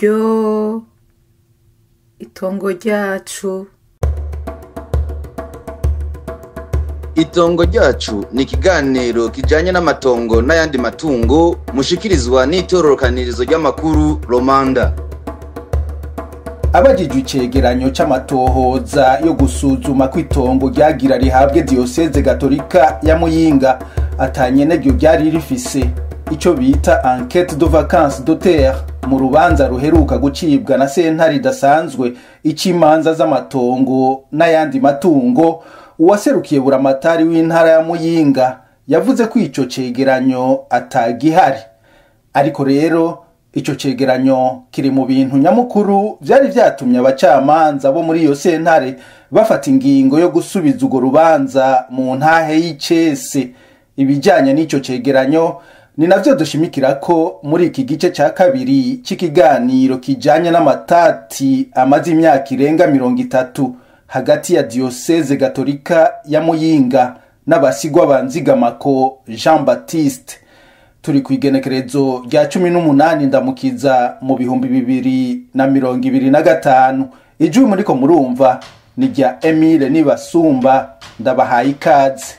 Ryo itongo ryacu. Itongo ryacu ni ikiganiro kijanye n'amatongo n'ayandi matungo mushikirizwa n'itororokanirizo ry'amakuru Romanda. Abajijwe icegeranyo c'amatohoza yo gusuzuma ko itongo ryagira rihabwe Diyoseze Gatolika ya Muyinga atanyeneryo ryari rifise, ico bita enquête de vacances de terre, mu rubanza ruheruka gucibwa na sentare idasanzwe ic'imanza z'amatongo n'ayandi matungo, uwaserukiye buramatari w'intara ya Muyinga yavuze ko ico cegeranyo atagihari. Ariko rero ico cegeranyo kiri mu bintu nyamukuru vyari vyatumye abacamanza bo muri iyo sentare bafata ingingo yo gusubiza urwo rubanza mu ntahe y'icese. Ibijanye n'ico cegeranyo ni navyo dushimikira ko muri iki gice ca kabiri c'ikiganiro kijanye n'amatati amaze imyaka irenga 30 hagati ya Diyoseze Gatolika ya Muyinga n'abasigwa ba Nzigamako Jean Baptiste. Turi kw'igenekerezo rya 18 Ndamukiza mu 2025. Ijwi muriko murumva ni rya Emile Nibasumba, ndabahaye ikaze.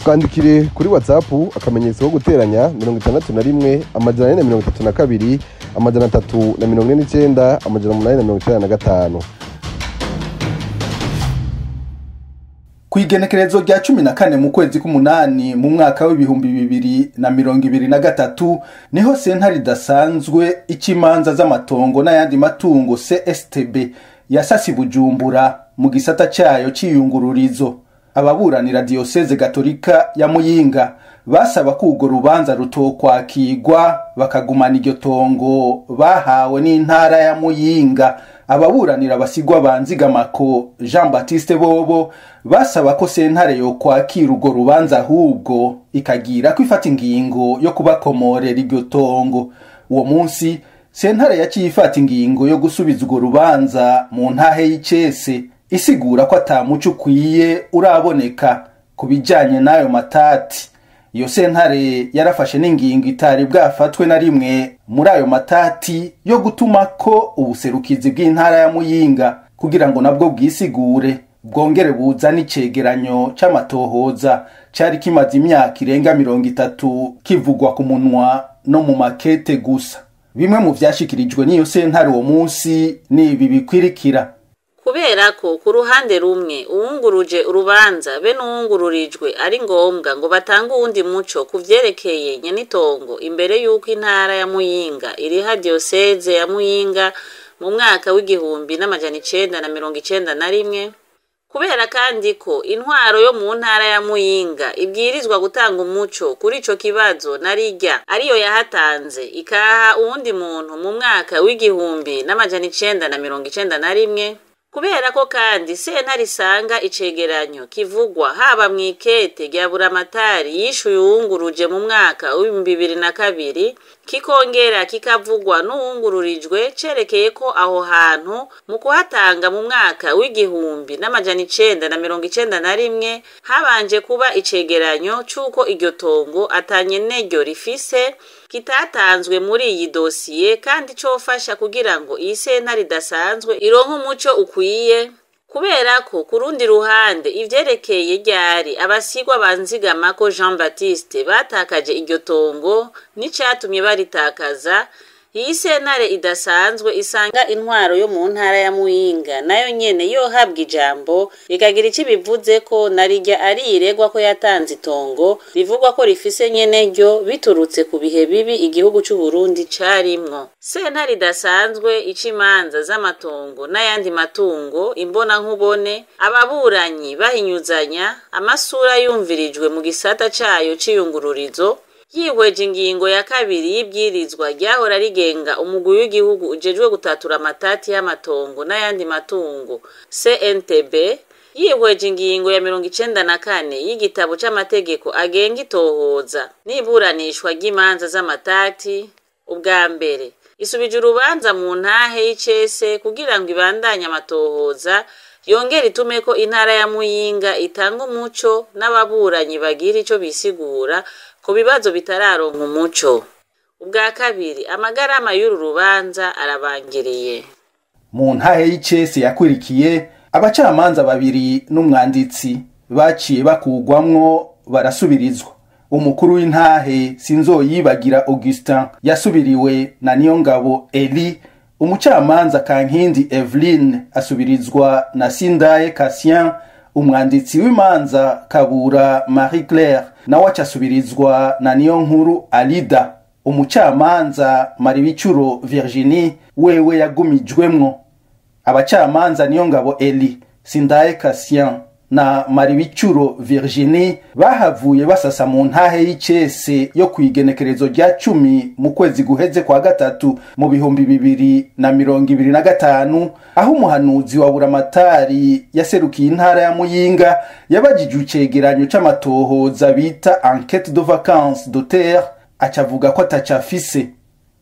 Twandikire kuri WhatsApp akamenyetso ko guteranya 61 432 349 895. Kw'igenekerezo rya 14 mu kwezi k'umunani mu mwaka w'2023 niho sentare idasanzwe ic'imanza z'amatongo n'ayandi matungo CSTB yasasi Bujumbura mu gisata cayo c'iyungururizo. Ababuranira Diyoseze Gatolika ya Muyinga basaba ko urwo rubanza rutokwakirwa bakagumana iryo tongo bahawe n'intara ya Muyinga. Ababuranira abasigwa ba Nzigamako Jean Baptiste bobo basaba ko sentare yo kwakira urwo rubanza ahubwo ikagira ko ifata ingingo yo kubakomorera iryo tongo. Uwo munsi sentare yaciye ifata ingingo yo gusubiza urwo rubanza mu ntahe y'icese, isigura ko ata muco ukwiye uraboneka ku bijanye n'ayo matati. Iyo sentare yarafashe n'ingingo itari bwafatwe na rimwe muri ayo matati yo gutuma ko ubuserukizi bw'intara ya Muyinga kugira ngo nabwo bwisigure bwongere buzane icegeranyo c'amatohoza cari kimaze imyaka irenga 30 kivugwa ku munwa no mu makete gusa. Bimwe mu vyashikirijwe n'iyo sentare uwo munsi ni ibi bikwirikira. Kubera ko ku ruhande rumwe uwunguruje urubanza be n'uwungururijwe ari ngombwa ngo batange uwundi muco ku vyerekeye nyenitongo imbere y'uko intara ya Muyinga iriha Diyoseze ya Muyinga mu mwaka w'1991. Kubera kandi ko intwaro yo mu ntara ya Muyinga ibwirizwa gutanga umuco kuri ico kibazo narirya ariyo yahatanze ikaha uwundi muntu mu mwaka w'1991. Kubera ko kandi sentare isanga icegeranyo kivugwa haba mw'ikete rya buramatari yishuye uwunguruje mu mwaka w'2002 kikongera kikavugwa n'uwungururijwe cerekeye ko aho hantu mu kuhatanga mu mwaka w'1991 habanje kuba icegeranyo c'uko iryo tongo atanyeneryo rifise kitatanzwe muri iyi dosiye kandi cofasha kugira ngo iyi sentare idasanzwe ironke umuco ukwiye. Kubera ko ku rundi ruhande ivyerekeye ryari abasigwa ba Nzigamako Jean Baptiste batakaje iryo tongo n'icatumye baritakaza, iyi sentare idasanzwe isanga intwaro yo mu ntara ya Muyinga nayo nyene yohabwa ijambo ikagira ico ibivuze ko narirya ari iregwa ko yatanze itongo rivugwa ko rifise nyene ryo biturutse ku bihe bibi igihugu c'u Burundi carimwo. Sentare idasanzwe ica imanza z'amatongo n'ayandi matungo imbonankubone, ababuranyi bahinyuzanya, amasura yumvirijwe mu gisata cayo c'iyungururizo, yihweje ingingo ya kabiri y'ibwirizwa ryahora rigenga umugwi w'igihugu ujejwe gutatura amatati y'amatongo n'ayandi matungo CNTB, yihweje ingingo ya 94 y'igitabo c'amategeko agenga itohoza n'iburanishwa ry'imanza z'amatati. Ubwa mbere isubije urubanza mu ntahe y'icese kugira ngo ibandanye amatohoza Yongera itume ko intara ya Muyinga itanga umuco n'ababuranyi bagira ico bisigura ku bibazo bitararonka umuco. Ubwa kabiri, amagarama y'uru rubanza arabangiriye. Mu ntahe y'icese yakwirikiye, abacamanza babiri n'umwanditsi baciye bakugwamwo barasubirizwa. Umukuru w'intahe Sinzoyibagira Augustin yasubiriwe na Niyongabo Eli, umucamanza Kankindi Eveline asubirizwa na Sindaye Cassien, umwanditsi w'imanza Kabura Marie Claire nawe acasubirizwa na Niyonkuru Alida. Umucamanza Maribicuro Virginie wewe yagumijwemwo. Abacamanza Niyongabo Eli, Sindaye Cassien na Maribicuro Virginie bahavuye basasa mu ntahe y'icese yo kwigenekerezo rya 10 mu kwezi guheze kwa gatatu mu 2025, aho umuhanuzi wa Buramatari yaserukiye intara ya Muyinga yabajije icegeranyo c'amatohoza bita enquête de vacances de terre, acavuga ko atacafise.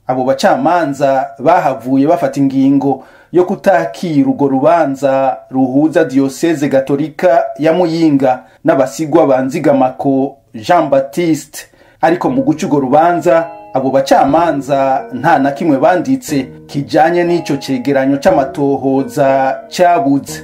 Abo bacamanza bahavuye bafata ingingo yo kutakira urwo rubanza ruhuza Diocese Gatolika ya Muyinga n'abasigwa banzigamako Jean Baptiste. Ariko mu guca urwo rubanza abo bacamanza nta na kimwe banditse kijanye n'ico cegeranyo c'amatohoza cabuze.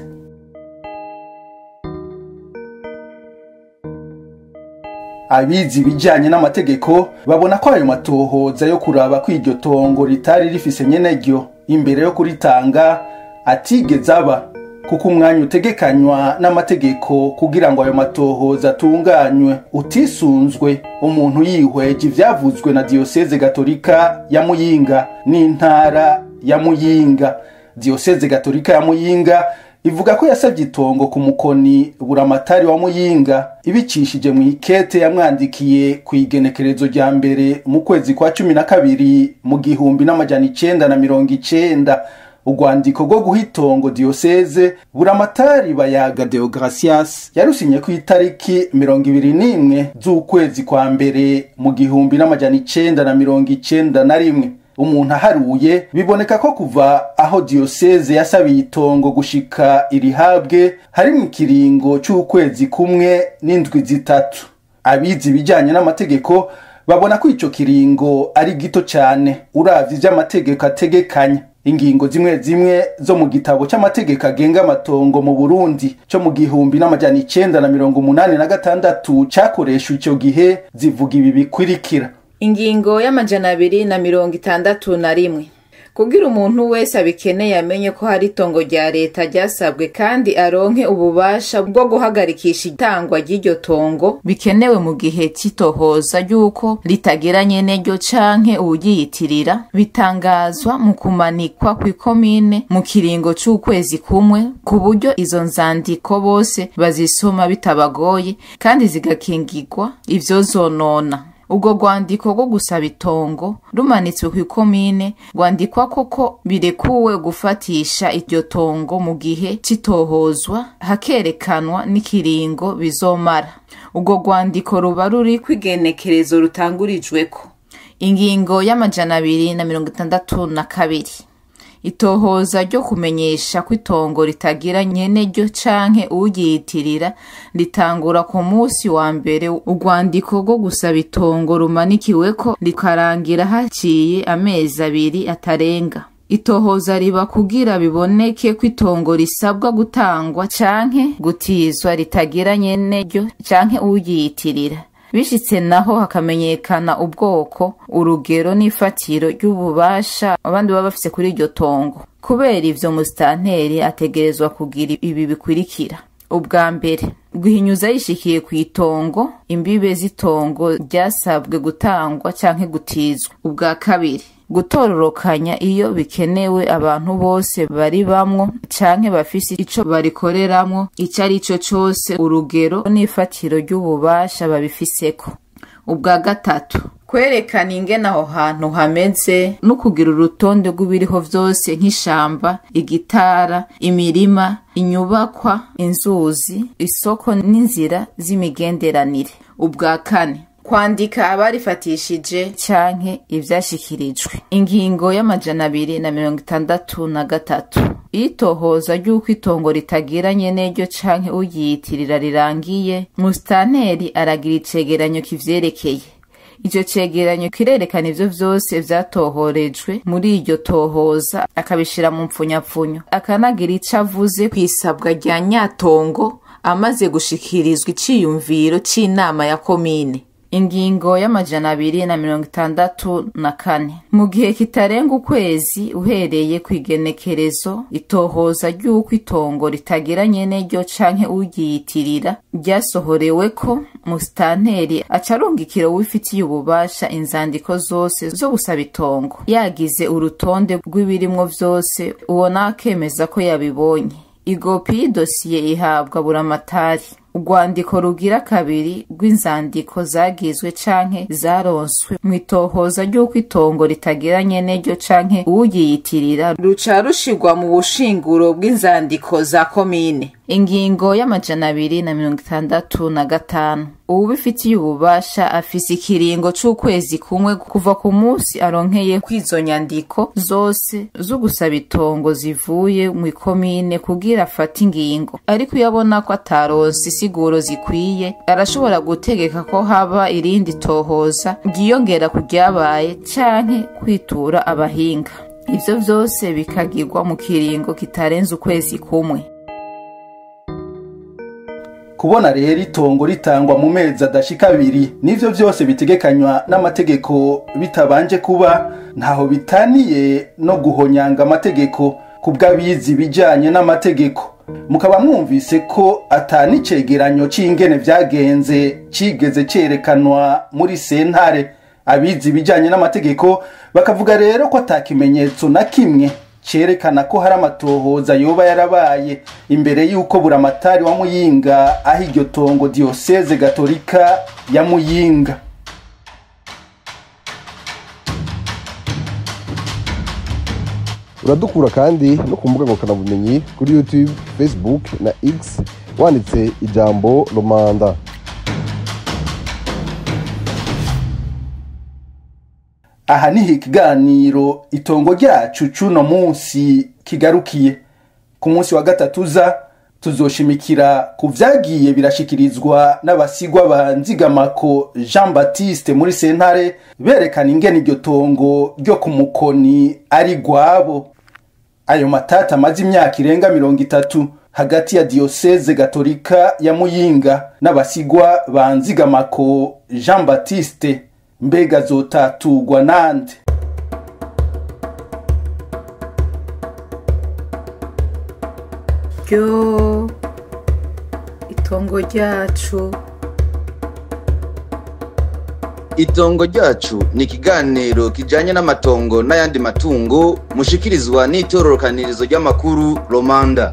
Abizi ibijanye n'amategeko babona ko ayo matohoza yo kuraba ko iryo tongo ritari rifise nyeneryo imbere yo kuritanga atigeze aba, kuko umwanya utegekanywa n'amategeko kugira ngo ayo matohoza atunganywe utisunzwe. Umuntu yihweje ivyavuzwe na Diocese Gatolika ya Muyinga n'intara ya Muyinga. Diocese Gatolika ya Muyinga ivuga ko yasabye itongo ku mukoni Buramatari wa Muyinga ibicishije mu ikete yamwandikiye ku igenekerezo rya mbere mu kwezi kwa 12 mu 1990. Urwandiko rwo guha itongo Diocese Buramatari Bayaga Deogracias yarusinye ku itariki 21 z'ukwezi kwa mbere mu 1991. Umuntu aharuye biboneka ko kuva aho Diocese yasabiye itongo gushika irihabwe hari mu kiringo c'ukwezi kumwe n'indwi zitatu. Abizi ibijanye n'amategeko babona ko ico kiringo ari gito cane uravye ivy'amategeko ategekanya. Ingingo zimwe zimwe zo mu gitabo c'amategeko agenga amatongo mu Burundi co mu 1986 cakoreshwa ico gihe zivuga ibi bikurikira. Ingingo ya 261. Kugira umuntu wese abikeneye amenye ko hari itongo rya leta ryasabwe kandi aronke ububasha bwo guhagarikisha itangwa ry'iryo tongo bikenewe mu gihe c'itohoza ry'uko ritagira nyeneryo canke uwuryiyitirira, bitangazwa mu kumanikwa kw'ikomine mu kiringo c'ukwezi kumwe, ku buryo izo nzandiko bose bazisoma bitabagoye kandi zigakingirwa ivyo zonona. Ubwo rwandiko rwo gusaba itongo rumanitswe kw'ikomine rwandikwa koko birekuwe gufatisha iryo tongo mu gihe c'itohozwa, hakerekanwa n'ikiringo bizomara. Ubwo rwandiko ruba ruri kw'igenekerezo rutangurijweko. Ingingo ya 262. Itohoza ryo kumenyesha ko itongo ritagira nyeneryo canke uwuryiyitirira ritangura ku munsi wa mbere urwandiko rwo gusaba itongo rumanikiweko rikarangira haciye amezi 2 atarenga. Itohoza riba kugira biboneke ko itongo risabwa gutangwa canke gutizwa ritagira nyeneryo canke uwuryiyitirira. Bishitse naho hakamenyekana ubwoko, urugero n'ifatiro ry'ububasha abandi baba bafise kuri iryo tongo. Kubera ivyo, musitanteri ategerezwa kugira ibi bikurikira. Ubwa mbere, guhinyuza yishikiye ku itongo imbibe z'itongo ryasabwe gutangwa canke gutizwa. Ubwa kabiri, gutororokanya iyo bikenewe abantu bose bari bamwo canke bafise ico barikoreramwo ico ari cyo cose, urugero n'ifatiro ry'ububasha babifiseko. Ubwa gatatu, kwerekana ingene aho hantu hameze no kugira urutonde rw'ibiriho vyose nk'ishamba, igitara, imirima, inyubakwa, inzuzi, isoko n'inzira z'imigenderanire. Ubwa kane, Kwandika abarifatishije canke ivyashikirijwe. Ingingo y'263. Itohoza ry'uko itongo ritagira nyeneryo canke uyiyitirira rirangiye, musitanteri aragira icegeranyo kivyerekeye. Ico cegeranyo kirerekana ivyo vyose vyatohorejwe muri iryo tohoza, akabishira mu mpfunyapfunyo, akanagira ico avuze kw'isabwa rya nyatongo amaze gushikirizwa iciyumviro c'inama ya komine. Ingingo y'264. Mu gihe kitarenga ukwezi uhereye kw'igenekerezo itohoza ry'uko itongo ritagira nyeneryo canke uryiyitirira ryasohoreweko, musitanteri aca arungikira uwifitiye ububasha inzandiko zose zo gusaba itongo, yagize urutonde rw'ibirimwo vyose, uwo nawe akemeza ko yabibonye. Igopi y'idosiye ihabwa buramatari. Urwandiko rugira kabiri rw'inzandiko zagizwe canke zaronswe mw'itohoza ry'uko itongo ritagira nyeneryo canke uwuryiyitirira ruca rushirwa mu bushinguro bw'inzandiko za komine. Ingingo y'265. Uwubifitiye ububasha afise ikiringo c'ukwezi kumwe kuva ku munsi aronkeye kw'izo nyandiko zose zo gusaba itongo zivuye mw'ikomine kugira afate ingingo. Ariko iyo abona ko ataronse insiguro zikwiye, arashobora gutegeka ko haba irindi tohoza ryiyongera ku ryabaye canke kwitura abahinga. Ivyo vyose bikagirwa mu kiringo kitarenze ukwezi kumwe. Kubona rero itongo ritangwa mu mezi adashika abiri, nivyo vyose bitegekanywa n'amategeko bitabanje kuba, ntaho bitaniye no guhonyanga amategeko kubw'abizi bijanye n'amategeko. Mukaba mwumvise ko atanicegeranyo c'ingene vyagenze cigeze cerekanwa muri sentare. Abizi bijanye n'amategeko bakavuga rero ko atakimenyetso na kimwe cerekana ko hari amatohoza yoba yarabaye imbere y'uko buramatari wa Muyinga aho iryo tongo diyoseze gatolika ya Muyinga. Uradukura kandi no ku mbuga ngurukanabumenyi kuri YouTube, Facebook na X wanditse ijambo Romanda. Aha niho ikiganiro itongo ryacu c'uno munsi kigarukiye. Ku munsi wa gatatu za tuzoshimikira ku vyagiye birashikirizwa n'abasigwa ba Nzigamako Jean Baptiste muri sentare, berekana ingene iryo tongo ryo ku Mukoni ari gwabo. Ayo matata amaze imyaka irenga 30 hagati ya diyoseze gatolika ya Muyinga n'abasigwa ba Nzigamako Jean Baptiste, mbega zotatugwa nande? Ryo itongo ryacu. Itongo ryacu ni ikiganiro kijanye n'amatongo n'ayandi matungo mushikirizwa n'itororokanirizo ry'amakuru Romanda.